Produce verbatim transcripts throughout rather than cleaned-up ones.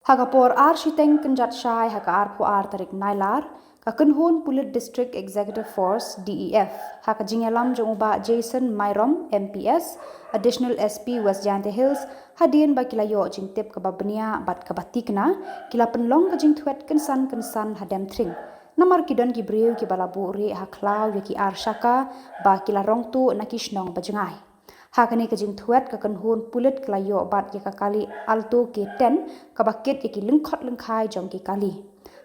Ha ka por ar shiteng kynjat shai ha ka arphew ar tarik Nailar, ka kynhun pulit District Executive Force, D E F, ha ka jingïalam jong u Bah Jason Myrom, M P S, Additional S P West Jaintia Hills, hadien ba ki la ïoh jingtip kaba bniah bad kaba tikna, ki la pynlong ka jingthwet kynsan kynsan ha Demthring. Namar ki don ki briew kiba la buhrieh ha khlaw ïa ki ar shaka ba ki la rong tuh na ki shnong ba jngai. Ha kane ka jingthwet ka kynhun pulit ka la ïoh bat ïa ka kali Alto K ten kaba kit ïa ki lyngkhot lyngkhai jong ki kali.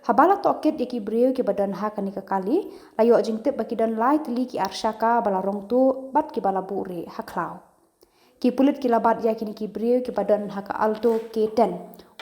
Haba la tohkit ïa ki briew kiba don ha kane ka kali, la ïoh jingtip ba ki don lai tylli ki ar shaka ba la rong tuh bad kiba la buhrieh ha khlaw. Ki pulit ki la bat ïa kine ki briew kiba don ha ka Alto K ten.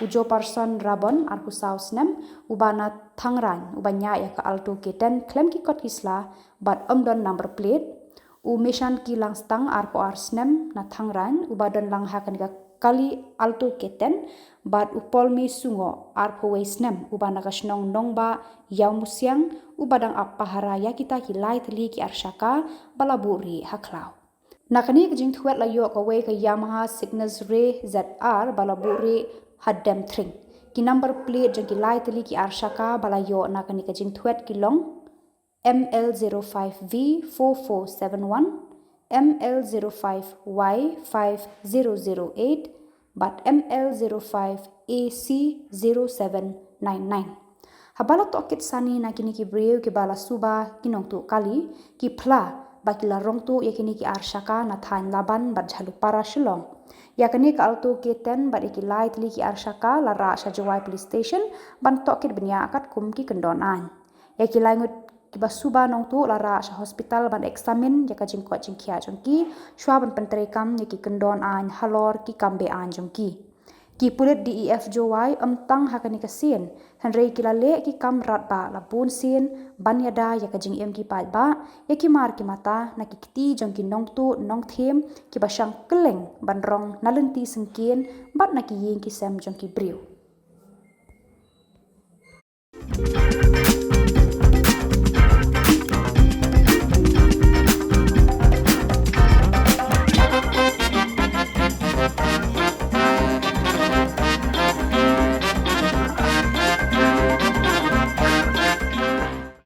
U Joe Parson Rabon, arphew saw snem, uba na Thangrain, uba ñiah ïa ka Alto K ten khlem ki kot ki sla bad ym don number plate. U Mishan Ki Langstang, arphew ar snem, na Thangrain, uba don lang ha kane ka kali Alto K ten, bad u Polmi Sungo, arphew wei snem, uba na ka shnong Nongbah, Ïawmusiang, uba dang ap pahara ïa kita ki lai tylli ki ar shaka ba la buhrieh ha khlaw. Na kane ka jingthwet la ïoh kawei ka Yamaha Cygnus Ray Z R ba la buhrieh ha Demthring. Ki number plate jong ki lai tylli ki ar shaka ba la ïoh na kane ka jingthwet ki long M L zero five V four four seven one, M L zero five Y five zero zero eight, bad M L zero five A C zero seven nine nine. Haba la tohkit sani na kine ki briew kiba la suba ki nongtuh kali, ki phla ba ki la rong tuh ïa kine ki ar shaka na thaiñ Laban bad Jhalupara, Shillong. Ïa kane ka Alto K ten bad ïa ki lai tylli ki ar shaka la rah sha Jowai Police Station ban tohkit bniah katkum ki kyndon aiñ. Ïa ki lai ngut kiba suba nongtuh la rah sha hospital ban examine ïa ka jingkoit jingkhiah jong ki, shuwa ban pyntreikam ïa ki kyndon aiñ halor ki kam beaiñ jong ki. Ki pulit D E F Jowai ym tang ha kane ka sien, hynrei ki la leh ki kam radbah la bun sien ban ïada ïa ka jingim ki paidbah, ïa ki mar ki mata na ki kti jong ki nongtuh nongthiem kiba shang kylleng ban rong na lynti syngkien bad na ki ïing ki sem jong ki briew.